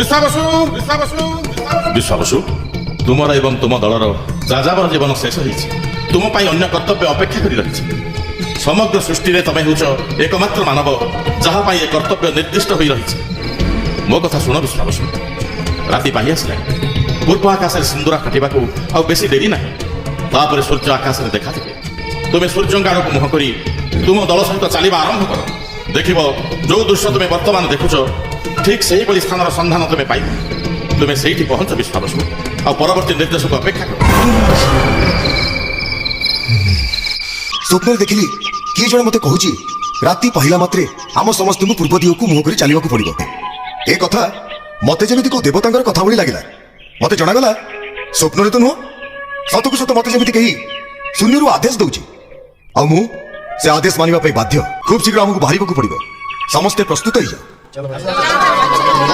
ବିଶ୍ୱାବସୁ, ବିଶ୍ୱାବସୁ, ବିଶ୍ୱାବସୁ, ତୁମର ଏବଂ ତୁମ ଦଳର ଯାଯାବର ଜୀବନ ଶେଷ ହେଇଛି। ତୁମ ପାଇଁ ଅନ୍ୟ କର୍ତ୍ତବ୍ୟ ଅପେକ୍ଷା କରି ରହିଛି। ସମଗ୍ର ସୃଷ୍ଟିରେ ତମେ ହେଉଛ ଏକମାତ୍ର ମାନବ, ଯାହା ପାଇଁ ଏ କର୍ତ୍ତବ୍ୟ ନିର୍ଦ୍ଦିଷ୍ଟ ହୋଇ ରହିଛି। ମୋ କଥା ଶୁଣ ବିଶ୍ୱାବସୁ, ରାତି ପାହି ଆସିଲାଣି। ପୂର୍ବ ଆକାଶରେ ସିନ୍ଦୁରା ଫାଟିବାକୁ ଆଉ ବେଶୀ ଡେରି ନାହିଁ। ତାପରେ ସୂର୍ଯ୍ୟ ଆକାଶରେ ଦେଖାଦେବେ। ତୁମେ ସୂର୍ଯ୍ୟଙ୍କ ଆଡ଼କୁ ମୁହଁ କରି ତୁମ ଦଳ ସହିତ ଚାଲିବା ଆରମ୍ଭ କର। ଦେଖିବ, ଯୋଉ ଦୃଶ୍ୟ ତୁମେ ବର୍ତ୍ତମାନ ଦେଖୁଛ, ଠିକ୍ ସେହିଭଳି ସ୍ଥାନର ସନ୍ଧାନ ତୁମେ ପାଇବ। ତୁମେ ସେଇଠି ପହଞ୍ଚ ବିଶ୍ୱାବସୁ, ଆଉ ପରବର୍ତ୍ତୀ ନିର୍ଦ୍ଦେଶକୁ ଅପେକ୍ଷା କର। ସ୍ୱପ୍ନରେ ଦେଖିଲି, କିଏ ଜଣେ ମତେ କହୁଛି, ରାତି ପାହିଲା ମାତ୍ରେ ଆମ ସମସ୍ତଙ୍କୁ ପୂର୍ବ ଦିଗକୁ ମୁହଁ କରି ଚାଲିବାକୁ ପଡିବ। ଏ କଥା ମତେ ଯେମିତି କୋଉ ଦେବତାଙ୍କର କଥା ଭଳି ଲାଗିଲା। ମତେ ଜଣାଗଲା, ସ୍ୱପ୍ନରେ ତ ନୁହଁ, ସତକୁ ସତ ମତେ ଯେମିତି କେହି ଶୂନ୍ୟରୁ ଆଦେଶ ଦଉଛି ଆଉ ମୁଁ ସେ ଆଦେଶ ମାନିବା ପାଇଁ ବାଧ୍ୟ। ଖୁବ୍ ଶୀଘ୍ର ଆମକୁ ବାହାରିବାକୁ ପଡିବ। ସମସ୍ତେ ପ୍ରସ୍ତୁତ ହେଇଯାଅ।